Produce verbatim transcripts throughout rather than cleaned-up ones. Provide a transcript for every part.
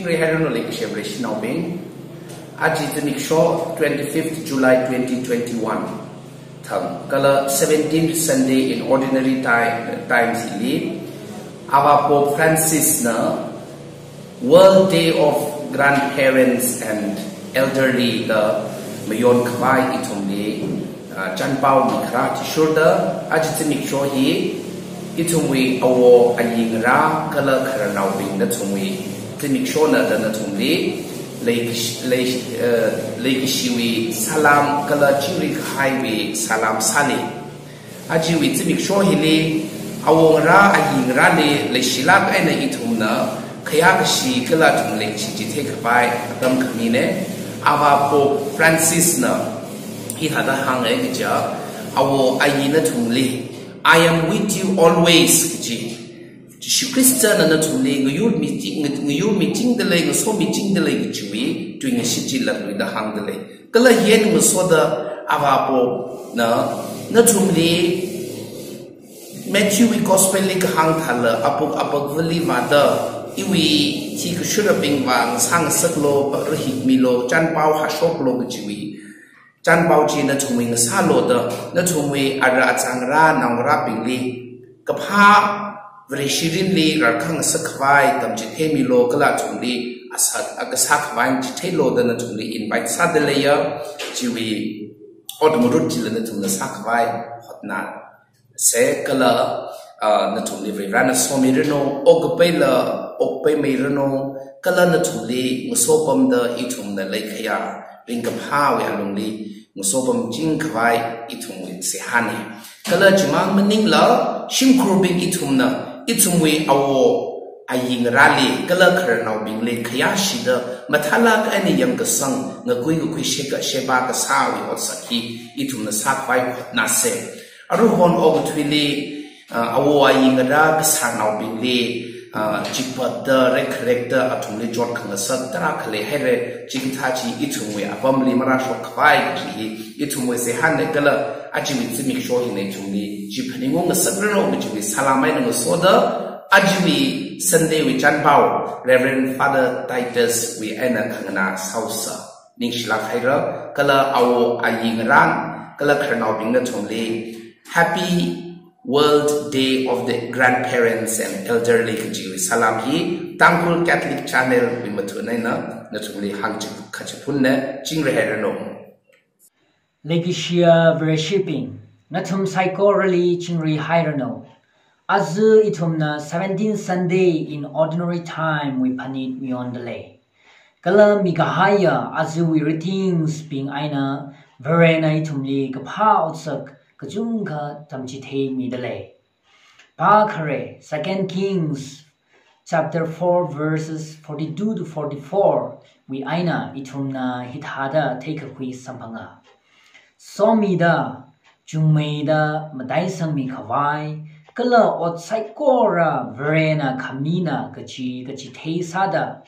Chingri hairanu leikashi Vareshinaobing. Aja zimiksho twenty-fifth July twenty twenty-one thang kala seventeenth Sunday in ordinary time, times hili Avā Pope Francis na World Day of Grandparents and Elderly da mayon khavai ithumli, ah, chānpao mikharā athishurda, aja zimiksho hi ithumwui awo, ayi, ngarā kala khararnaobing nathumwui zimikshona da nathumli leikish-, leish-, eh, leikashiwui salām kala chingri kahaiwui salām sāli. Ajawui zimiksho hili awo, ngarā, ayi, ngarāli leishilāk eina ithumna khayākashi kala athum leikashi chithei khavai atam khamina. Avā Pope Francis na hithāda hānga kaja, awo, ayi nathumli, "I am with you always," kaji. Jishu Khristana nathumli ngayur miching, ngayur michingda lei, ngaso michingda lei kajiwui tuingashit chi latluida hāngda lei. Kala hi eina ngasoda Avā Pope na nathumli Matthew wui Gospel li kahāng thāla, apuk apakvali vāda, iwui thikashurabingva ngasā ngasaklu, rahikmilu, chānpao hāshoklu kajiwui chānpao chi nathumwui ngasālu da, nathumwui ara achā ngarā naongarābingli kaphā Vareshi mirinli rarkhangasak khavai tamchitheimilu kala athumli asat akha sākhavai chitheilu da nathumli invite sāda leiya. Chiwui ot ngarut chila nathumna sākhavai hotna se kala, ah, nathumli Varivarana somiranu, okkapaila okpaimeiranu, kala nathumli ngaso pamda ithumna leikhayā ringkaphāwui alungli ngaso pamching khavai ithumwui seihāna. Kala chimang maningla shimkhurbing ithumna ithumwui awo, ayi, ngarāli kala khararnaobingli khayāshida mathālāk eina yangkasang, ngakui kakhui sheka sheba kasāwui otsak hi ithumna sākhavai hotnasa. Aruihon okathuili, ah, awo, ayi, ngarā kasārnaobingli, ah, chipatda, rekrekda athumli chotkhangasak tarākha leihaira, chikathā chi ithumwui apamli marāshok khavai kaji hi ithumwui seihāna kala ajawui zimiksho hina ithumli chi phaningung ngasakranu kajiwui salām eina ngasoda, ajawui Sunday wui chānpao Reverend Father Titus wui eina khanganā sāusa. Ningshilāk haira, kala awo, ayi, ngarā kala khararnaobing nathumli Happy World Day of the Grandparents and Elderly kajiwui salām hi Tangkhul Catholic Channel wui mathun eina nathumli hāngchip kachiphunna. Chingri hairanu. Leikashiya Vareshibing, nathum saikorali chingri hairanu. Aja ithumna seventeenth Sunday in ordinary time wui phanit mayonda lei. Kala mikahaiya ajawui readings bing eina Varena ithumli kaphā otsak kachungkha tamchitheimida lei. Pākhare, Second Kings chapter four verses forty-two to forty-four wui eina ithumna hithāda theikakhui samphanga. Somida, chungmeida mataisangmi khavai, kala ot saikora Varena khamina kaji kachithei sāda,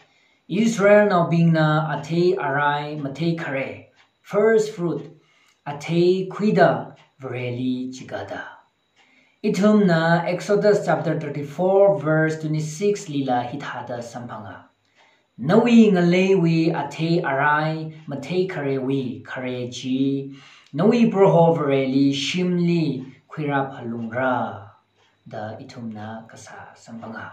Israelnaobingna athei arai matheikhare, first fruit, athei khuida Vareli chigada. Ithumna Exodus chapter thirty-four verse twenty-six lila hithāda samphanga. Nawui ngaleiwui athei arai matheikharewui khare chi, nawui Proho Vareli shimli khuirāphalungra da ithumna kasā samphanga.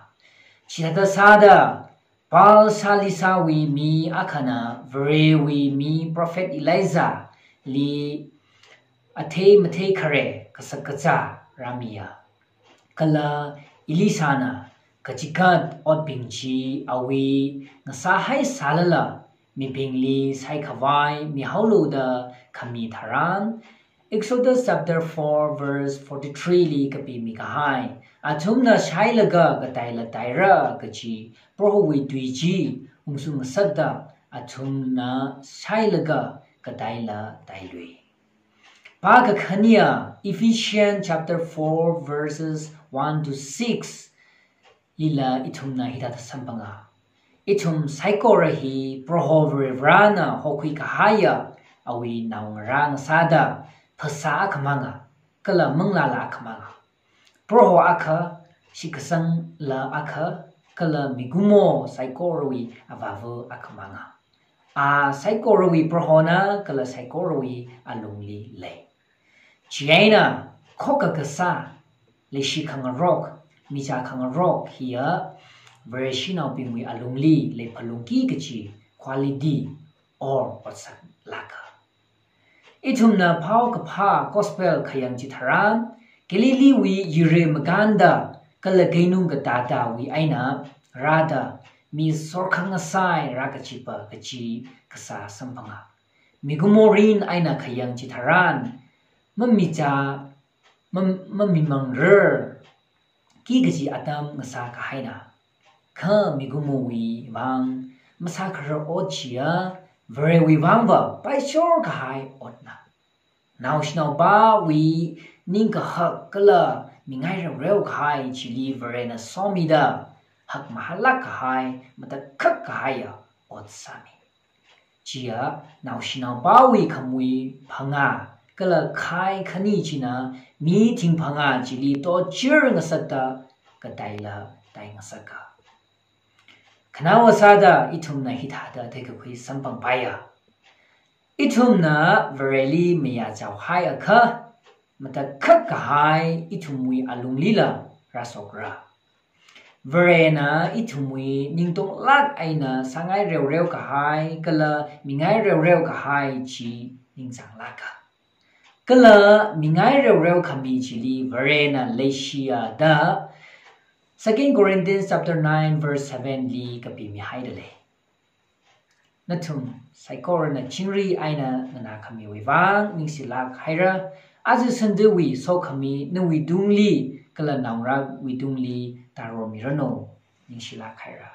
Chithāda sāda, Baal sāli sāwui mi akhana Varewui mi Prophet Elijah li athei matheikhare kasakazā rāmiya. Kala Elishana kachigat otbing chi awui ngasāhai sālala mibingli shaikhavai mihaolu da khami tharan, Exodus chapter four verse forty-three li kapimi kahai, athumna shailaga kataila taira kaji Prohowui tui chi ungshung ngasakda athumna shailaga kataila tailui. Pākakhaniya Ephesians chapter four verses one to six lila ithumna hithāda samphanga. Ithum saikora hi Proho Varivarana hokhui kahaiya awui naongarā ngasāda phasā akhamanga, kala manglāla akhamanga. Proho akha, shitkasangla akha, kala mikumo saikorawui avāva akhamanga. A saikorawui Prohona kala saikorawui alungli lei. Chieina, khokkha kasā, leishi khangarok, michā khangarok hiya Vareshinaobingwui alungli leiphalungki kachi quality or otsak lāka. Ithumna Paokaphā Gospel khayang chitharan, Galileewui yurei makānda kala keinung katātāwui eina rāda mi sorkhangasai rākachipa kachi kasā samphanga. Mikumo mirin eina khayang chitharan, mamichā, mam-, mamimangrar ki kachi atam ngasā kahaina. Kha mikumowui vang masākharar ot chiya, Varewui vangva paishor kahai otna. Naoshinaopawui ningkahak kala mingai reoreo kahai chili Varena somida hakmahālāk kahai, matakhak kahaiya ot sāmi. Chiya naoshinaopawui khamui phangā kala khai khani china mi thing phangā chili tochir ngasakta kataila tai ngasaka. Khanaowa sāda ithumna hithāda theikakhui samphangpaiya. Ithumna Vareli mayāchao haiakha, matakhak kahai ithumwui alunglila rāshokra. Varena ithumwui ningtonglāk eina sāngai reoreo kahai kala mingai reoreo kahai chi ningchānglāka. Kala mingai reoreo khami chili Varena leishiya da Second Corinthians chapter nine verse seven li kapimihaida lei. Nathum saikorana chingri eina nganākhamiwui vang ningshilāk haira. Aja Sundaywui sokhami nawuitungli kala naongarāwuitungli tāromiranu, ningshilāk haira.